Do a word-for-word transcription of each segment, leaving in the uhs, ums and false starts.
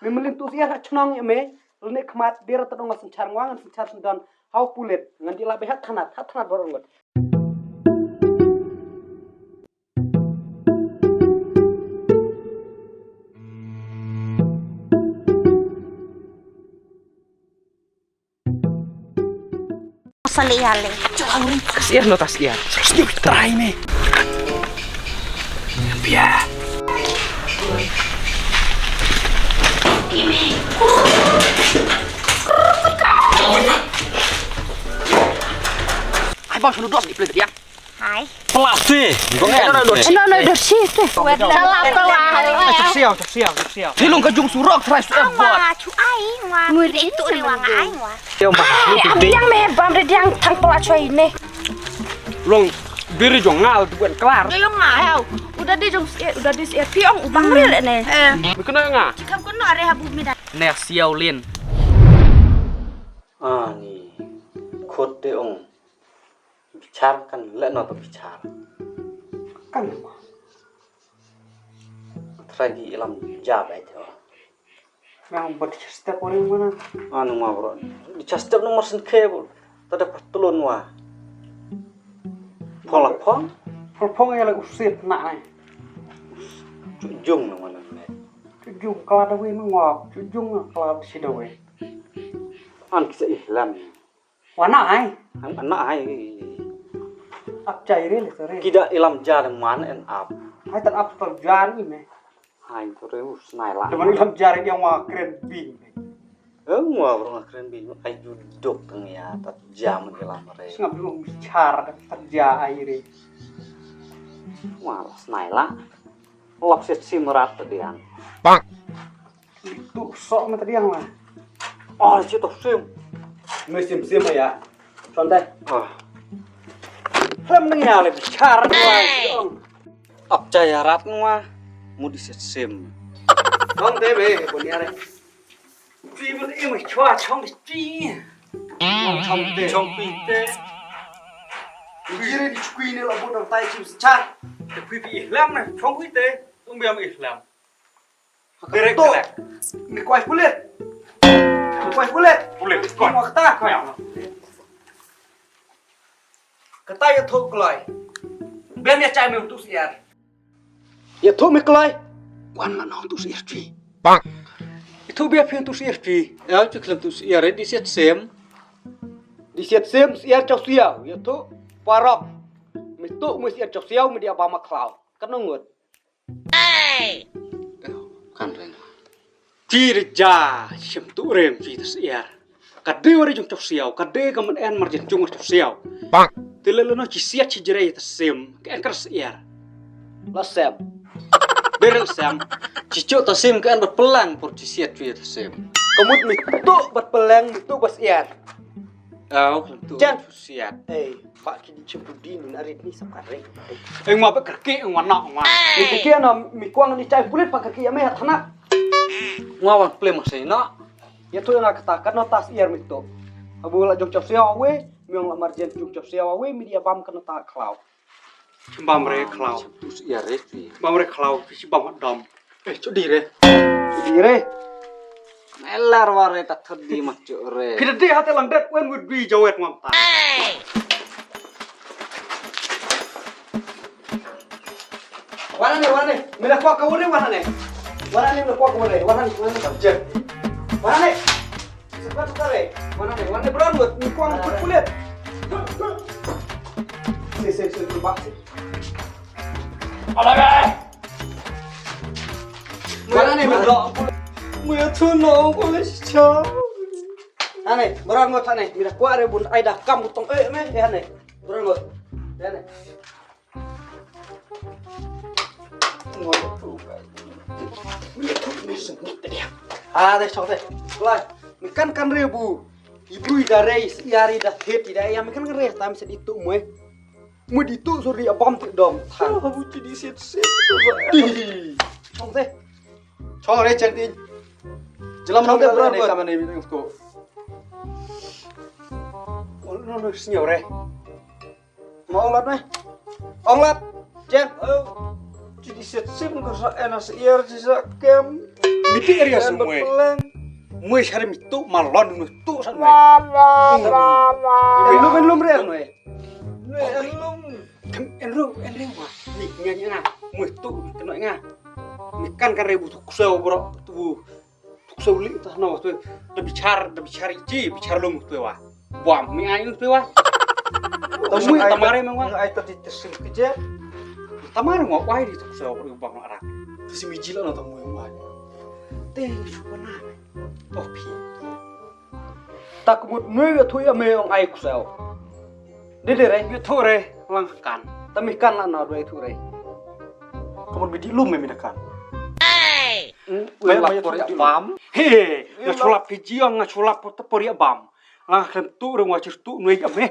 Me mlien tu sia ha chnong ïa me. Lane khmat dira ta dong ngan synchar ngwa ngan synchar syndon. Hau pulit ngan di la be hat thanat hat thanat baroh ngut. Sali ale. Siar no tas siar. Try me. Bia. Ai bang sunu dos di play dia. Hai. Pelas sih. No no no. Sih tu. Wet la la la. Cak siau, cak siau, cak siau. Tilung ka jung surok try su bot. Wa chu ai wa. Ngui ri tu ri wa ngai wa. Siau bah. Eh, biang me bam re diang thang pela choi ne. Long biri jong ngal tu kan kelar. Dia jong ngai au. Udah dia jong eh, udah dia eh piong ubang re le ne. Eh. Kena nga. Cikam kena are habu mi dah. Ne siau lin. Ani khot te ong. Bichar kan le no to bichar. Kan ma. Trai di ilam ja bai to. Memang buat step orang mana? Anu ma bro. Bichar step nomor sen ke bro. Tada patulun wa. Pola pon. Pola pon ya la usit na ai. Jung na mana ne. Jung kala da we mengwa. Jung kala si da we. An kisa ihlam. Wana ai. An ana ai. Ap chai re le sore. Kida ilam ja de man en ap. Ai tan ap to jan i me. Ai to re us nai la. De man ilam ja re yang wa kren bing. Em wa bro nga kren bing. Ai ju dok tang ya tat ja man ilam re. Sngap lu bichar tat ja ai re. Wa la snai la. Lok set sim rat diang. Bang. Tu sok mata diang lah. Oh, situ sim. Ni sim sim ya. Santai. Ah. Lem nang ya le bichar. Ap chai rat nwa. Mu di set sim. Dong te be ko ni are. Pi mun e mai chwa chong di pi. Chong te. Chong pi te. Jire di chukui ne la bu dong tai chim sa. Te pi pi lam na chong pi te. Tung biam ih lam. Direct to. Ni kuai pulit. Ni kuai pulit. Pulit. Ni kuai kata. Kuai apa? Kata ya thok kloi. Biar dia cai mem tu siar. Ya thok mi kloi. Wan la nong tu siar ci. Bang. Itu biar pin tu siar ci. Ya tu klem tu siar di siat sem. Di siat sem siar cau siau. Ya tu parok. Mi tu mi siar cau siau mi dia ba ma klau. Kan ngut. Kan reng. Ci re ja shim tu rem ci ta siar. Ka de wari jung chok siau, ka de ka man en marjin jung chok siau. Bang. Ti le no ci siat ci jere ta sim, ka en kar siar. La sem. Berel sem. Ci chok ta sim ka en bat pelang por ci siat ci ta sim. Ka mut mi tu bat pelang mi tu bat siar. Au, tu. Jan. Siat. Eh, ba ki di chim tu di ni arit ni sap kare. Eh, ngwa ba kerki, ngwa nak, ngwa. Ni kerki na mi kwang ni chai pulit ba kerki ya me hat hanak. Ngwa wan play masih nak. Ya tu yang kata kan no tas iar mi tu. Abu la jong chok siau awe, mi ong la marjen jong chok siau awe, mi dia bam kan ta klau. Bam re khlaw. Tus ia re ti. Bam re khlaw, ki si bam dam. Eh, chudi re. Chudi re. Melar ware ta thodi ma chuk re. Kita dei hate lang det wen wit bi jawet ngam ta. Wana ne, wana ne. Mila kwa ka wure wana ne. Wana ne mila kwa ka wure. Wana ne, wana ne. Wana ne. Sepat tu kare. Wana ne, wana ne brown wit. Ni kwa ngut kulit. Si, si, si, si, bak si. Ala be. Wana ne, wana ne. Mu ya tu no, wana cha. Ane, beran mo tane, mira kuare bun ai da kam butong eh me, eh ane. Beran mo. Ane. Mo tu. Mira tu me sen ni te. Ah, de chok de. Lai, mi kan kan re bu. Ibu ida re, iari da thet ida ya mi kan re tam se di tu mo. Mu di tu suri abam ti dom. Than. Oh, bu ti di sit sit. Di. Chong te. Chong re chang ti. Jelam nong te bro. Kamane bi ko. Ol no no snyau re. Ma ong lat me. Ong lat. Jen. Ti di sit sim ko sa ena sa iar ti sa kem. Miti area semua. Mui sari mitu malon mitu san mui. En lum, en lum re noi. Noi en lum. En ru, en ru wa. Ni nya nya na. Mui tu keno nga. Ni kan kan re bu tu ksau bro. Tu bu tu ksau li tu no tu. Da bichar, da bichar iji, bichar lum tu wa. Buam mi ai tu wa. Tamu tamare meng wa. Ai tadi tersim keje. Tamare ngok wai di tu ksau bro bang arak. Tersim iji la no tamu wa. Te shu na. Oh pi. Ta ka mut me ïathuh ïa me ong ai kuseu. Dei dei re. Ïathuh re lang kan. Ta me kan la na dei ïathuh re. Ka mut me dih lum me me da kan. Hmm, me lap por ïa bam. He, nga chulap piji ong nga chulap por por ïa bam. Lang klem tu re ngwa chir tu nui ïa me.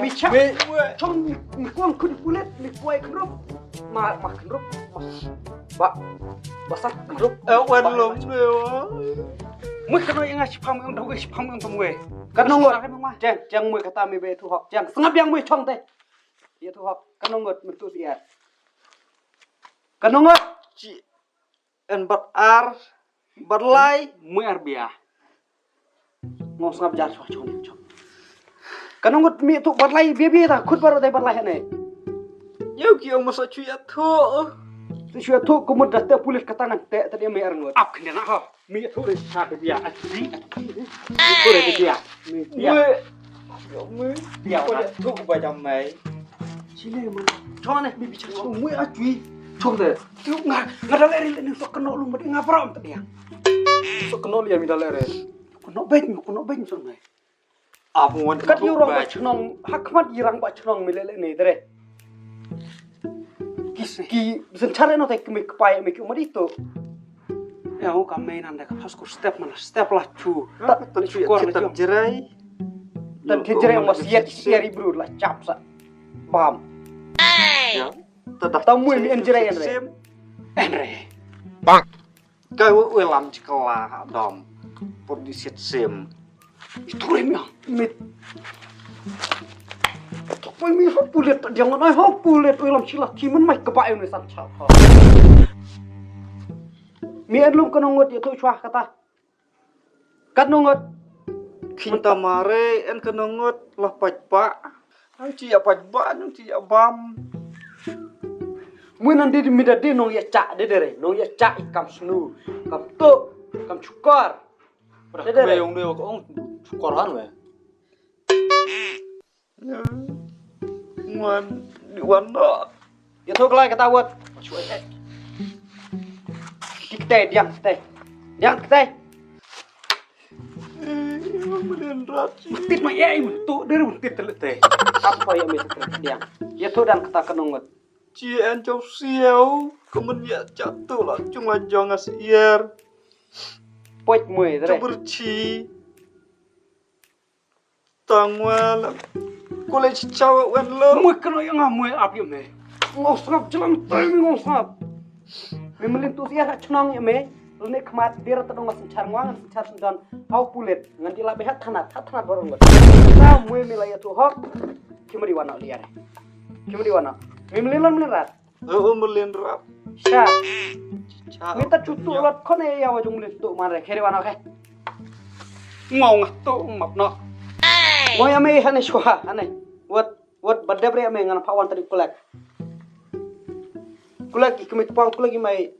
Me chak. Chong me kuang kudi pulet me kuai krup. Ma ma krup. Ba ba sak krup. Eh wan lom ne wa. Mui kano yang shipang yang dong shipang yang tong we. Kano ngot. Jeng jeng mui kata me be tu hok jeng sngap yang mui chong te. Ye tu hok kano ngot mentu siat. Kano ngot. Ci en bat ar bat lai. Mui ar bia. Ngong sngap jar chwa chong chong. Kano ngut mi tu bat lai bia bia ta khut baru dai bat lai ne. Yow ki ong masa chu ïathuh. Tu chu ïathuh kumut da te pulit kata ngan te tadi mi ar ngut. Ap kena ha. Mi tu re sa bia a ti. Mi tu re bia. Mi bia. Yow mi. Bia tu ba jam mai. Chile man. Chong ne mi bichar chong mui a chui. Chong de. Tu nga nga da le re ni sok keno lum ba nga bram tadi. Sok keno li mi da le re. Keno bej mi keno bej sok mai. Ap wan kat yu rong ba chnong hakmat yi rang ba chnong mi le le ni dre. Ki ki sen chare no te mi kpai mi ki umadi to. Ya ho ka me nan de ka pas ko step mana step la chu. Ta ta chu ya ta jerai. Ta jerai ma siat siat ri bru la chap sa. Bam. Ya. Ta da ta mui mi en jerai en re. En re. Bang. Ka u lam chikala dom. Por di siat sim. Itu re mi ah. Mit. Tok poi mi hok pulet dia ngon ai hok pulet oi lam chila ki men mai keba oi san cha. Mi en lum kano ngot ïathuh chwa kata. Kano ngot. Khin ta mare en kano ngot la pach ba. Ang chi ya pach ba ang chi ya bam. Mui nan di mi da di nong ya cha de de re nong ya cha i kam snu kam tu kam chukar. Pada kebe yong dei wa ka ong chukor han we. Wan di wan da. Ya thok lai kata wat. Di kete diang kete. Diang kete. Tit ma ya imun tu dei mun tit telet te. Apa ya me tit diang. Ya thok dan kata kanong wat. Ci en chop siau kemen ya chatu la chung la jong as ier. Poit mui dere. Chubur ci. Tangwa la. Kule ci chawa wen lo. Mui keno yang mui ap ya me. Ngau sngap jalan tai mi ngau sngap. Me melin tu siar chnong ya me. Lene khmat dira tadong ngas char ngwa ngas char sendon. Hau pulit ngan dila behat thanat hat thanat barong ngat. Ta mui me la ya tu hok. Kimri wana liar. Kimri wana. Me melin lan melin rat. Ơ ơ mlin rap. Sha. Cha. Mi ta chu tu lot khone ya wa jong mlin tu man re khere wan okay. Ngong tu map no. Ngong ya me hane shwa hane. Wat wat badep re me ngan pa wan tadi kulek. Kulek ki kemi pa kulek ki mai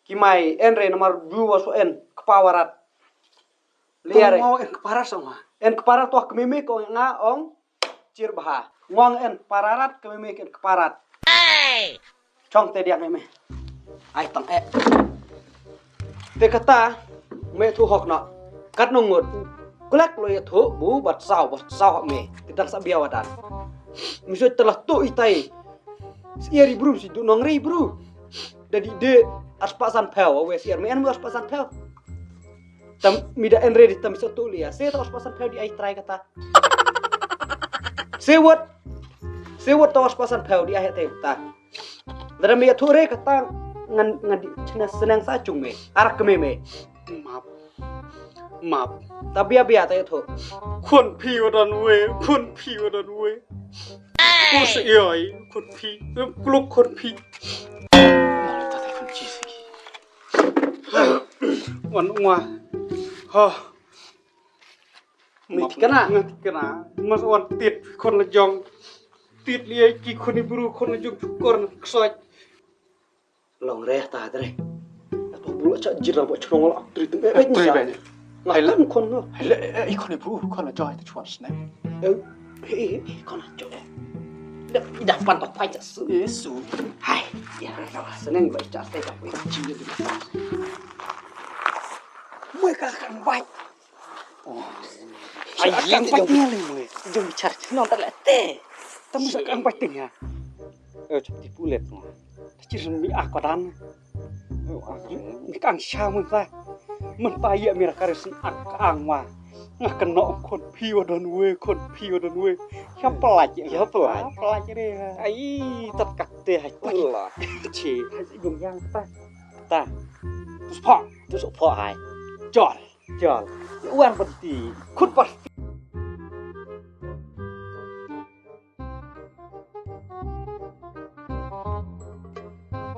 ki mai en re namar du wa so en kpa warat. Liare. Ngong en kparat sama. En kparat tu kemi me ko nga ong. Chir bha. Ngong en pararat ke meme ken keparat. Chong te diang eme. Ai tang e. Te kata me thu hok na. Kat nongot. Kulak lo ya thu bu bat sau bat sau me. Te dang sa biawa dan. Miso telah tu itai. Siar ibru si du nong ri bru. Dadi de aspa san pau we siar me en mu aspa san pau. Tam mida en ready tam so tu lia. Se ta aspa san pau di ai try kata. Sewot. Sewot tawas pasan pheu di ahet te ta. Dara me ya thu re kata ngan ngan di chna senang sa chung me. Arak me me. Map. Map. Ta bia bia ta ya thu. Khun phi wadan we, khun phi wadan we. Kus yoi, khun phi. Kluk khun phi. Mal ta ta khun chi si. Wan ong wa. Ho. Mei thikna? Nga thikna. Mas wan tied khun la jong. Tied liei ki khun i bru khun la jong chukor ksoit. Long re ta dre. Ya to bru cha jira bo chnong la tri tung. Eh, eh, tre ben. Nga kan khun no. Hai le, eh, i khun i bru khun la jong ta chuan sne. Eh, eh, eh, khun la jong. Dah, dah pan tok pai cha su. Yesu. Hai. Ya, sneng ba cha te ta pai. Mui ka kan bai. Ai, lim bai ni le mui. Jong char no ta le te. Ta mui sa kan bai ting ya. Eh, chap ti pu let no. Ta chi rim mi ak ko dan. Mi kang sha mun ta. Mun ta ya mi ra ka ris ak ang wa. Nga kan no khun phi wa don we, khun phi wa don we. Ya pelaj ya. Ya pelaj. Pelaj re. Ai, tat kat te hai tu la. Chi, hai jong yang ta. Ta. Tu sphok. Tu sphok hai. Jol. Jol. Wan ban ti. Khun pas.